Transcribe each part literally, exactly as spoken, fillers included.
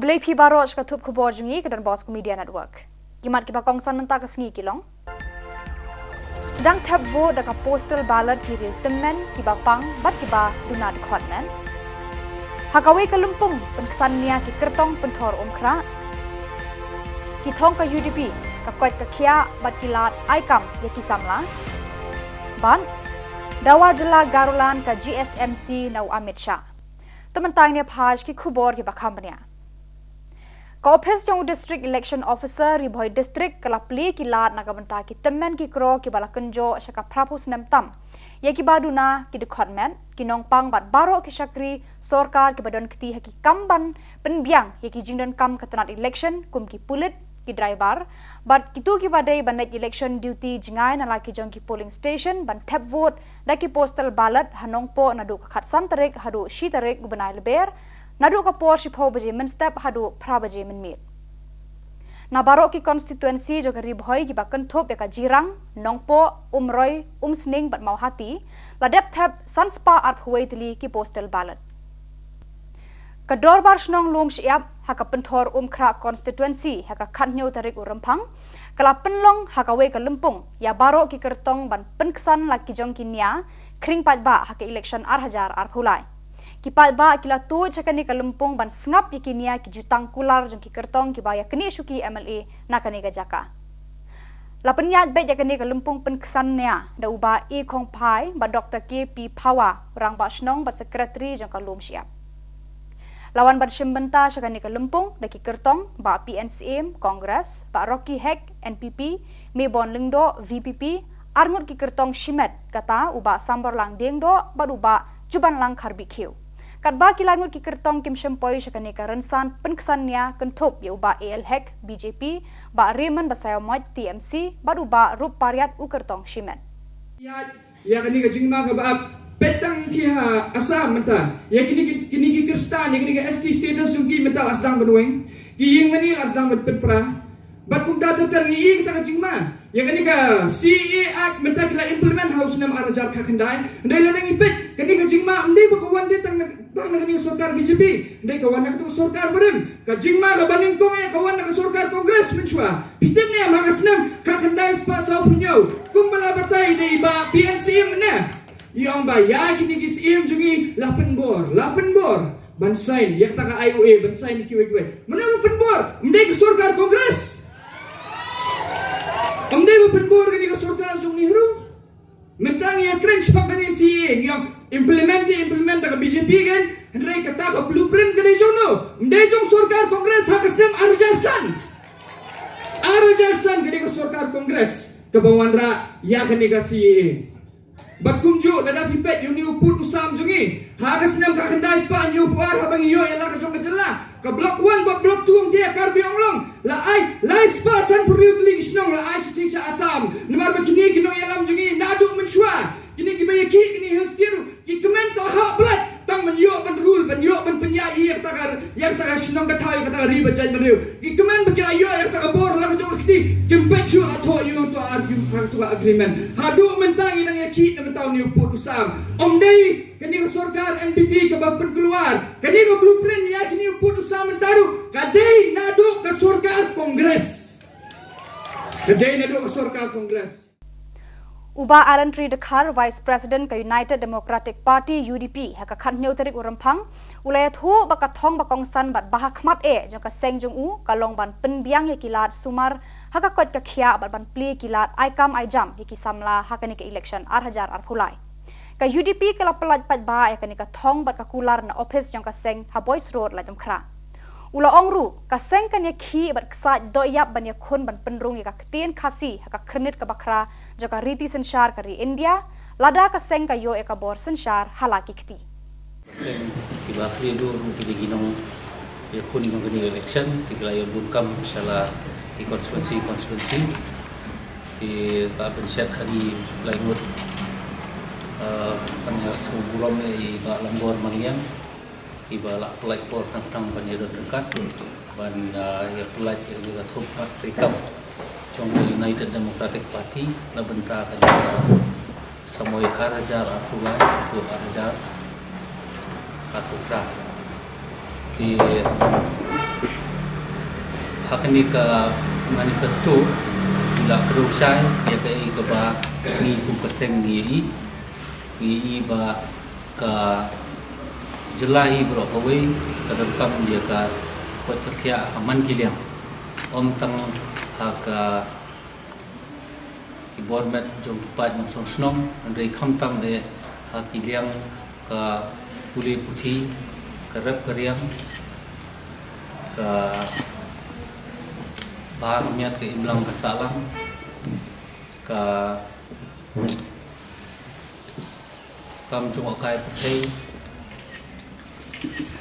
Khublei phi baroh sha ka thup khubor jong ngi ka Don Bosco Media Network. Ki mat kiba kongsan mynta ka sngi ki long: Sdang thep vote da ka postal ballot ki riew tymmen kiba pang bad kiba duna dkhot met. Ha kawei ka lympung pynksan nia ki kyrtong pynthor umkhrah. Ki thong ka U D P, ka koit ka khiah bad ki lad ai kam ïa ki samla. Bad dawa jylla Garoland ka G S M C na u Amit Shah. Te mynta ngin ïa peit ki khubor kiba kham bniah. Ka ophis jong u District Election Officer Ri Bhoi District ka la plie ki lad na ka bynta ki tymmen ki kro kiba la kynjoh sha ka phra phew snem tam ïa kiba duna ki dkhot met, ki nongpang bad baroh ki shakri sorkar kiba don kti ha ki kam ban pynbiang ïa ki jingdonkam ka tnat election kum ki pulit, ki driver bad kito kiba dei ban leit election duty jngai na la ki jong ki polling station ban thep vote da ki postal ballot ha Nongpoh naduh ka khatsan tarik haduh shi tarik u bnai Lber, naduh ka por shiphew baje mynstep haduh phra baje mynmiet. Na baroh ki constituency jong ka Ri Bhoi kiba kynthup ïa ka Jirang, Nongpoh, Umroi, Umsning bad Mawhati la dep thep san spah arphew wei tylli ki postal ballot. Ka Dorbar Shnong Lumshyiap ha ka Pynthor Umkhrah constituency ha ka khathynñiew tarik u Rymphang ka la pynlong ha kawei ka lympung ïa baroh ki kyrtong ban pynksan la ki jong ki nia khring paidbah ha ka election ar hajar arphew lai. Ki paidbah ki la tuid sha kane ka lympung ban sngap ïa ki nia ki jutang kular jong ki kyrtong kiba ïa kane shuki M L A na kane ka jaka. La pynïaid beit ïa kane ka lympung pynksan nia da u Bah E Khongphai bad Doktor K P Phawa, u Rangbah Shnong bad Secretary jong ka Lumshyiap. La wan ban shim bynta sha kane ka lympung da ki kyrtong Bah P N Syiem, Congress, Bah Rocky Hek, N P P, Mebon Lyngdoh, V P P, arngut ki kyrtong shimet, kata u Bah Samborlang Diengdoh bad u Bah Jubanlang Kharbih Khiew. Katba ki laingut ki kyrtong kim shym poi sha kane ka rynsan pynksan nia kynthup ïa u Bah A L Hek, B J P, Bah Raymond Basaiawmoit, T M C, bad u Bah Rup Pariat, u kyrtong shimet. Ïa, ïa kane ka jingma kaba ap, peit tang ki ha Assam mynta. Ïa kine ki, kine ki Khristan, ïa kine ki S T status jong ki mynta la sdang ban weng. Ki ïing mane la sdang ban pynpra. Bad kumta ter ter ngi ïa kata ka jingma. Ïa kane ka C A A Act mynta ki la implement ha u snem ar hajar khatkhyndai. Hynrei lada ngi peit kane ka jingma, ym dei ba ka wan dei tang na, tang na kane ka sorkar B J P. Ym dei, ka wan na kata ka sorkar barim. Ka jingma kaba nyngkong ïa ka wan na ka sorkar Congress mynshuwa. Phi tip ne em, ha ka snem khatkhyndai spah sawphew hynñiew, kumba la batai da i Bah P N Syiem mynne, i ong ba ïa kine ki Syiem jong ngi la pynbor, la pynbor ban sign ïa kata ka I O A, ban sign ïa kiwei kiwei. Mano ba pynbor? Ym dei ka sorkar Congress? Ym dei ba pynbor kane ka sorkar jong ngi ruh? Mynta ngi ïa kren shaphang kane C A A, ngi ong implement, implement da ka B J P kan, hynrei kata ka blueprint ka dei jong no? Ym dei jong sorkar Congress ha ka snem ar hajar san. Ar hajar san ka dei ka sorkar Congress kaba wanrah ïa kane ka C A A. Bad kumjuh lada phi peit ïa une u pud u sam jong ngi, ha ka snem khatkhyndai spah hynñiewphew ar haba ngi ïoh ïa la ka jong ka jylla, ka Block One bad Block Two ong te ha Karbi Anglong la ai lai spah sanphew hynriew tylli ki shnong, la ai shiteng sha Assam. Namar ba kine ki nongïalam jong ngi naduh mynshuwa, kine kiba ïa ki, kine Hill State ruh, ki kmen to ha palat tang ban ïoh ban rule, ban ïoh ban pynïaid ïa kata ka, ïa kata ka shnong ka thaw, ïa kata ka ri ba jait ban riew. Ki kmen ba ki la ïoh ïa kata ka bor la ka jong ka kti, kim peit shuh la thoh ïa u to ar ïa u to ka agreement. Haduh mynta ngi nang ïa ki na mynta une u pud u sam. Ym dei kane ka sorkar N P P kaba pynkulwar kane ka blueprint ïa kine u pud u sam mynta ruh, ka dei naduh ka sorkar Congress. Ka dei naduh ka sorkar Congress. U Bah Alan Tree Dkhar, Vice President ka United Democratic Party, U D P, ha ka khathynñiew tarik u Rymphang u la ïathuh ba ka thong ba kongsan bad ba ha khmat eh jong ka seng jong u ka long ban pynbiang ïa ki lad sumar ha ka koit ka khiah bad ban plie ki lad ai kam ai jam ïa ki samla ha kane ka election ar hajar arphew lai. Ka U D P ka la pyllait paidbah ïa kane ka thong bad ka kular na ophis jong ka seng ha Boyce Road, Laitumkhrah. U la ong ruh, ka seng kan ïakhih bad ksaid dohïap ban ïakhun ban pynrung ïa ka ktien Khasi ha ka khyrnit kaba khra jong ka riti synshar ka ri India, lada ka seng ka ïoh ïa ka bor synshar ha la ki kti. Seng kiba khlieh dur ruh ki dei ki nongïakhun jong kane ka election, te ki la ïoh bun kam sha la ki constituency, constituency. Te la pynshet ha ki laingut, eh, kan ïa sngewburom ïa i Bah Lambor Maliang, iba la pyllait por tang tang ban ïa don ryngkat ban, ah, ïa pyllait ïa ka thup kat treikam jong ka United Democratic Party na bynta ka jingïasamoi ar hajar arphew lai haduh ar hajar arphew phra. Te Ha kane ka manifesto ngi la kdew shai ïa kaei kaba ngi kum ka seng ngi ïohi, ngi ïohi ba ka jylla hi baroh kawei ka donkam ïa ka koit ka khiah ha man ki liang, ym tang ha ka ki bor met jong ki paid nongshong shnong, hynrei khamtam eh ha ki liang ka pule puthi, ka rep ka riang, ka bha ka miat, ka imlang ka sahlang, ka kam jngohkai pyrthei,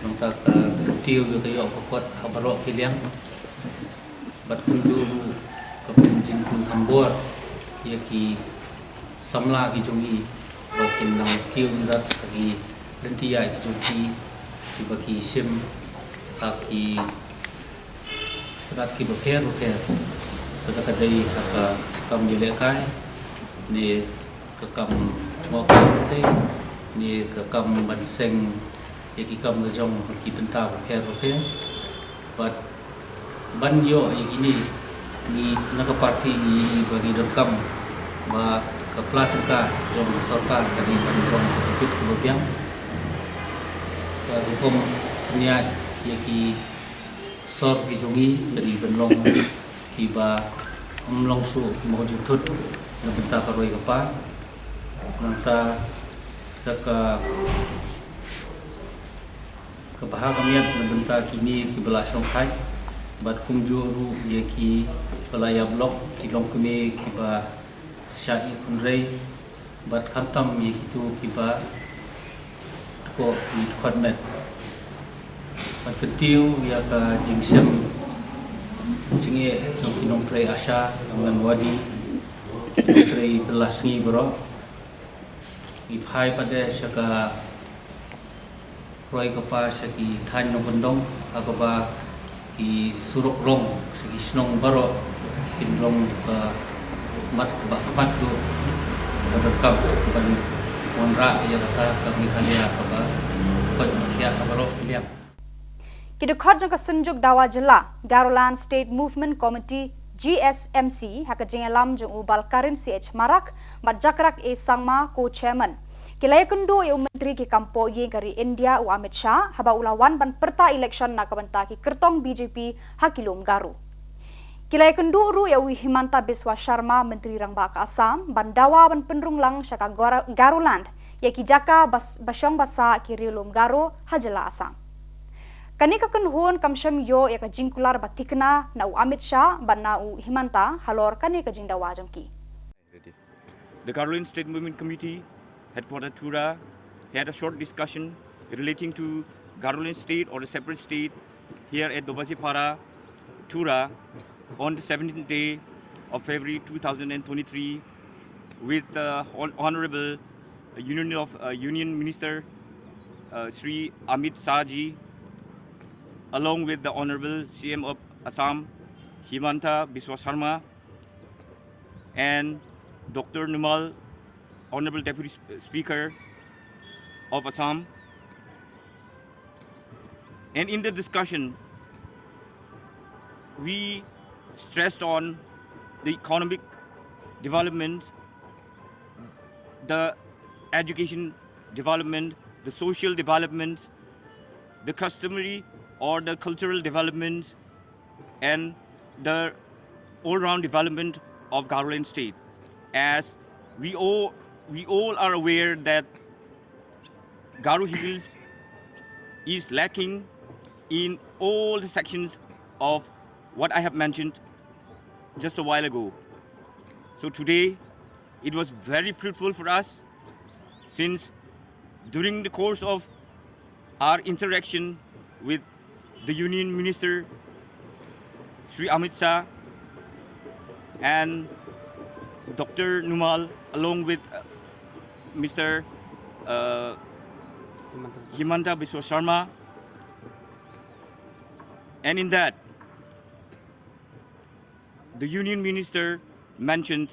nangta ka kyntiew ïa ka ïoh ka kot ha baroh ki liang, bad kumjuh ruh ka pynjingpynthambor ïa ki samla ki jong ngi ba kin nang kiew ïarap ha ki lynti ïaid ki jong ki, kiba ki shim ha ki tnat kiba pher bapher, lada ka dei ha ka kam ïalehkai ne ka kam jngohkai pyrthei ne ka kam ban seng ïa ki kam la jong ha ki bynta bapher bapher. Bad ban ïoh ïa kine, ngi na ka party ngi ïohi ba ngi donkam ba ka pla tyngka jong ka sorkar ka dei ban rung kaba bit kaba biang. Ka rukom pynïaid ïa ki sor ki jong ngi ka dei ban long kiba ym long shuh ki mawjynthut na bynta ka roi ka par. Nangta sa ka ka bha ka miat na bynta kine kiba la shongthait, bad kumjuh ruh ïa kiba la ïap lok, ki longkmie kiba shah ïehnoh, bad khamtam ïa kito kiba dkoh ki dkhot met. Bad kyntiew ïa ka jingshem jingeh jong ki nongtrei ASHA, Anganwadi, ki nongtrei bylla sngi baroh. Ngi phai pat de sha ka roi ka par sha ki thaiñ nongkyndong, ha kaba ki surok rong sha ki shnong baroh kin long ka mat kaba khmat duh, ka donkam ban wanrah ïa kata ka Meghalaya kaba koit ka khiah ha baroh ki liang. Ki dkhot jong ka Synjuk Dawa Jylla, Garoland State Movement Committee, G S M C, ha ka jingïalam jong u Balkarin C H Marak bad Jakrak A Sangma, ko-chairman, ki la ïakynduh ïa u Myntri ki kam pohïing ka ri India u Amit Shah, haba u la wan ban pyrta election na ka bynta ki kyrtong B J P ha ki lum Garo. Ki la ïakynduh ruh ïa u Himanta Biswa Sharma, Myntri Rangbah ka Assam, ban dawa ban pynrung lang sha ka Garo-, Garoland ïa ki jaka bas-, ba shong ba sah ki riewlum Garo ha jylla Assam. Kane ka kynhun kam shym ïoh ïa ka jingkular ba thikna na u Amit Shah bad na u Himanta halor kane ka jingdawa jong ki. The Garoland State Movement Committee, headquartered Tura, had a short discussion relating to Garoland State or a separate state here at Dobasipara, Tura, on the seventeenth day of February two thousand and twenty-three, with the Hon-, Honorable Union of, uh, Union Minister, uh, Shri Amit Shah ji, along with the Honorable C M of Assam, Himanta Biswa Sharma, and Doctor Numal, Honorable Deputy Sp-, Speaker of Assam. And in the discussion, we stressed on the economic development, the education development, the social development, the customary or the cultural development, and the all-round development of Garoland State. As we all, we all are aware that Garo Hills is lacking in all the sections of what I have mentioned just a while ago. So today, it was very fruitful for us, since during the course of our interaction with the Union Minister, Shri Amit Shah, and Doctor Numal, along with, uh, Mister, uh, Himanta Biswa Sharma. And in that, the Union Minister mentioned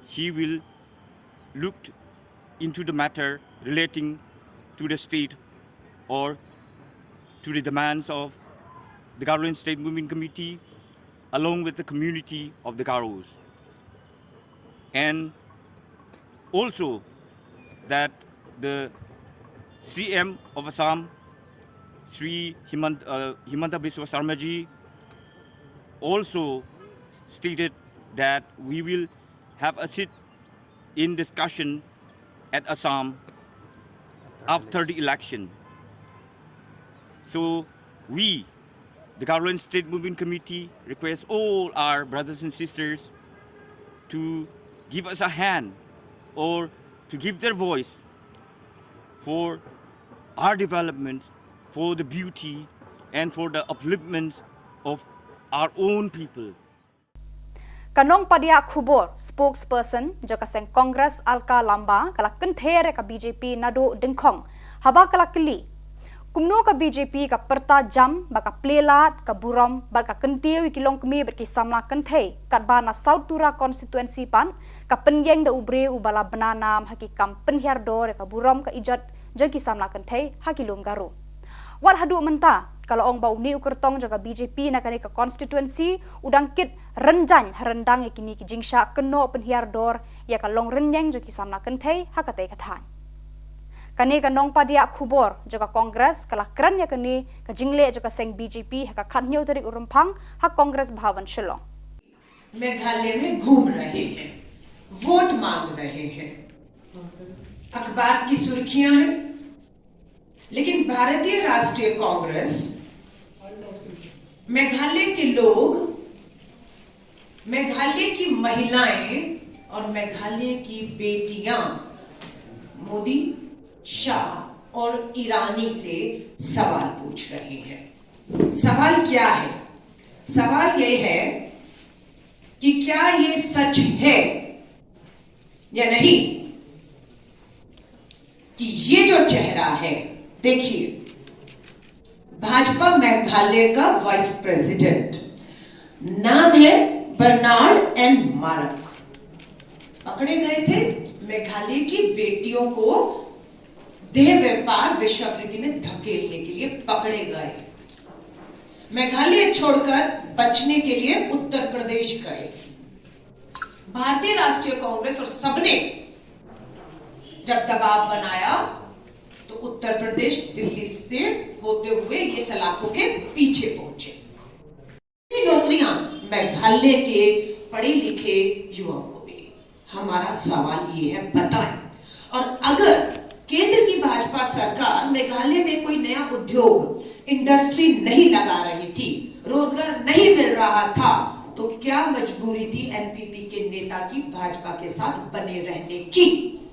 he will look into the matter relating to the state or to the demands of the Garoland State Movement Committee along with the community of the Garos. And also that the C M of Assam, Sri Himant, uh, Himanta Biswa Sarmaji, also stated that we will have a sit in discussion at Assam after the election. So we, the Garo State Movement Committee, request all our brothers and sisters to give us a hand or to give their voice for our development, for the beauty, and for the upliftment of our own people. Ka Nongpadiah Khubor, spokesperson jong ka seng Congress Alka Lamba, ka la kynthei ïa ka B J P naduh dyngkhong, haba ka la kylli kumno ka B J P ka pyrta jam ba ka plie lad, ka burom bad ka kyntiew ïa ki longkmie bad ki samla kynthei, katba na South Tura constituency pat ka pynïeng da u briew uba la bna nam ha ki kam pynhiar dor ïa ka burom ka ijot jong ki samla kynthei ha ki lum Garo. Wat haduh mynta ka la ong ba une u kyrtong jong ka B J P na kane ka constituency u dang kit rynjang ha ryndang ïa kine ki jingshah kynnoh pynhiar dor ïa ka longrynïeng jong ki samla kynthei ha katei ka thaiñ. Kane ka Nongpadiah Khubor jong ka Congress ka la kren ïa kane ka jingleh jong ka seng B J P ha ka khathynñiew tarik u Rymphang ha Congress Bhawan Shillong. Meghalaya में घूम रहे हैं, वोट मांग रहे हैं, अखबार की सुर्खियां हैं। लेकिन भारतीय राष्ट्रीय कांग्रेस, मेघालय के लोग, मेघालय की महिलाएं और मेघालय की बेटियां मोदी, शाह और ईरानी से सवाल पूछ रही हैं। सवाल क्या है? सवाल ये है कि क्या ये सच है या नहीं कि ये जो चेहरा है, देखिए, भाजपा मेघालय का वाइस प्रेसिडेंट, नाम है बर्नार्ड एन मारक, पकड़े गए थे मेघालय की बेटियों को देह व्यापार वेश्यावृत्ति में धकेलने के लिए पकड़े गए। मेघालय छोड़कर बचने के लिए उत्तर प्रदेश गए। भारतीय राष्ट्रीय कांग्रेस और सबने जब दबाव बनाया तो उत्तर प्रदेश दिल्ली से होते हुए ये सलाखों के पीछे पहुंचे। नौकरियां मेघालय के पढ़े लिखे युवाओं को मिली। हमारा सवाल ये है, बताएं, और अगर केंद्र की भाजपा सरकार मेघालय में कोई नया उद्योग, इंडस्ट्री नहीं लगा रही थी, रोजगार नहीं मिल रहा था, तो क्या मजबूरी थी एनपीपी के नेता की भाजपा के साथ बने रहने की?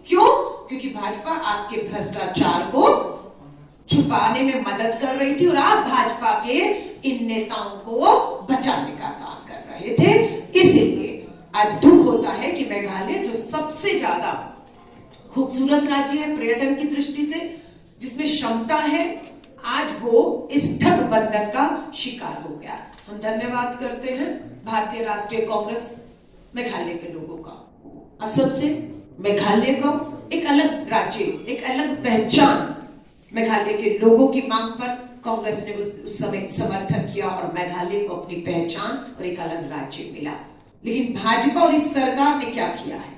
क्यों? क्योंकि भाजपा आपके भ्रष्टाचार को छुपाने में मदद कर रही थी और आप भाजपा के इन नेताओं को बचाने का काम कर रहे थे। इसीलिए आज दुख होता है कि मेघालय, जो सबसे ज्यादा खूबसूरत राज्य है पर्यटन की दृष्टि से, जिसमें क्षमता है, आज वो इस ठग बंधन का शिकार हो गया। हम धन्यवाद करते हैं भारतीय राष्ट्रीय कांग्रेस मेघालय के लोगों का। असम से मेघालय का एक अलग राज्य, एक अलग पहचान मेघालय के लोगों की मांग पर कांग्रेस ने उस, उस समय समर्थन किया और मेघालय को अपनी पहचान और एक अलग राज्य मिला। लेकिन भाजपा और इस सरकार ने क्या किया है?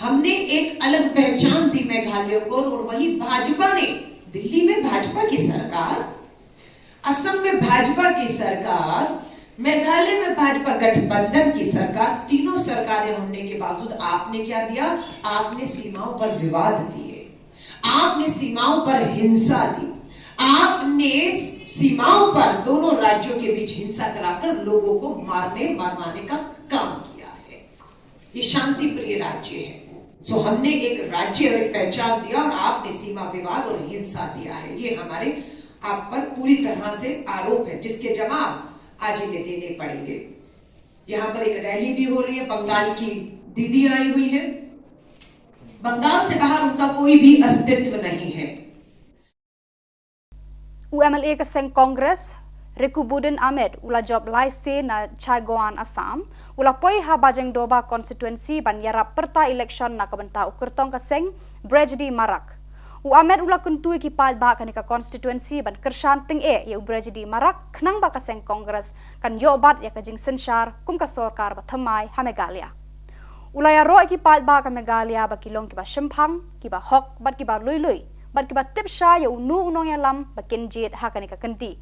हमने एक अलग पहचान दी मेघालय को, और वही भाजपा ने, दिल्ली में भाजपा की सरकार, असम में भाजपा की सरकार, मेघालय में भाजपा गठबंधन की सरकार, तीनों सरकारें होने के बावजूद आपने क्या दिया? आपने सीमाओं पर विवाद दिए, आपने सीमाओं पर हिंसा दी, आपने सीमाओं पर दोनों राज्यों के बीच हिंसा कराकर लोगों को मारने मरवाने का काम किया है। ये शांति प्रिय राज्य है। सो हमने एक राज्य और एक पहचान दिया और आपने सीमा विवाद और हिंसा दिया है। ये हमारे आप पर पूरी तरह से आरोप है, जिसके जवाब आज इन्हें देने पड़ेंगे। यहाँ पर एक रैली भी हो रही है, बंगाल की दीदी आई हुई है, बंगाल से बाहर उनका कोई भी अस्तित्व नहीं है। U MLA ka seng Congress, Rikubudin Amed, u la jop lai sien na Chaigoan, Assam, u la poi ha Bajengdoba constituency ban ïarap pyrta election na ka bynta u kyrtong ka seng, Brejdi Marak. U Ahmed u la kyntu ïa ki paidbah kane ka constituency ban kyrshan tyngeh ïa u Brigadier Marak khnang ba ka seng Congress kan ïoh bat ïa ka jingsynshar kum ka sorkar ba thymmai ha Meghalaya. U la ïaroh ïa ki paidbah ka Meghalaya ba ki long kiba shemphang, kiba hok, bad kiba lui lui, bad kiba tip shai ïa uno u nongïalam ba kin jied ha kane ka kynti.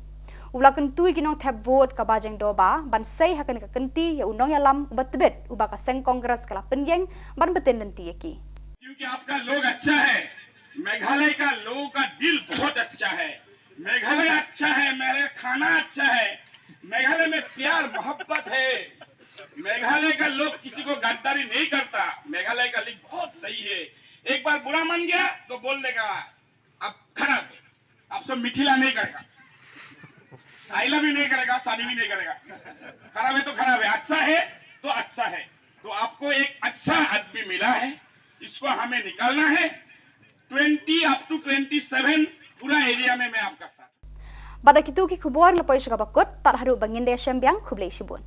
U la kyntu ïa ki nongthep vote kaba jengdoba ban sei ha kane ka kynti ïa u nongïalam uba tbit uba ka seng Congress ka la pynïeng ban btin lynti ïa ki. क्योंकि आपका लोग अच्छा है, मेघालय का लोगों का दिल बहुत अच्छा है। मेघालय अच्छा है, मेघालय का खाना अच्छा है, मेघालय में प्यार मोहब्बत है। मेघालय का लोग किसी को गद्दारी नहीं करता। मेघालय का लोग बहुत सही है। एक बार बुरा मान गया तो बोल देगा, अब खराब है, अब सब मिथिला नहीं करेगा, आई लव यू नहीं करेगा, शादी भी नहीं करेगा। खराब है तो खराब है, अच्छा है तो अच्छा है। तो आपको एक अच्छा आदमी मिला है, इसको हमें निकालना है। Twenty up to twenty seven पूरा एरिया में मैं आपका साथ। Bad da kitu ki khubor ngi la poi sha kaba kut, tad haduh ba ngin da ïashem biang, khublei shibun.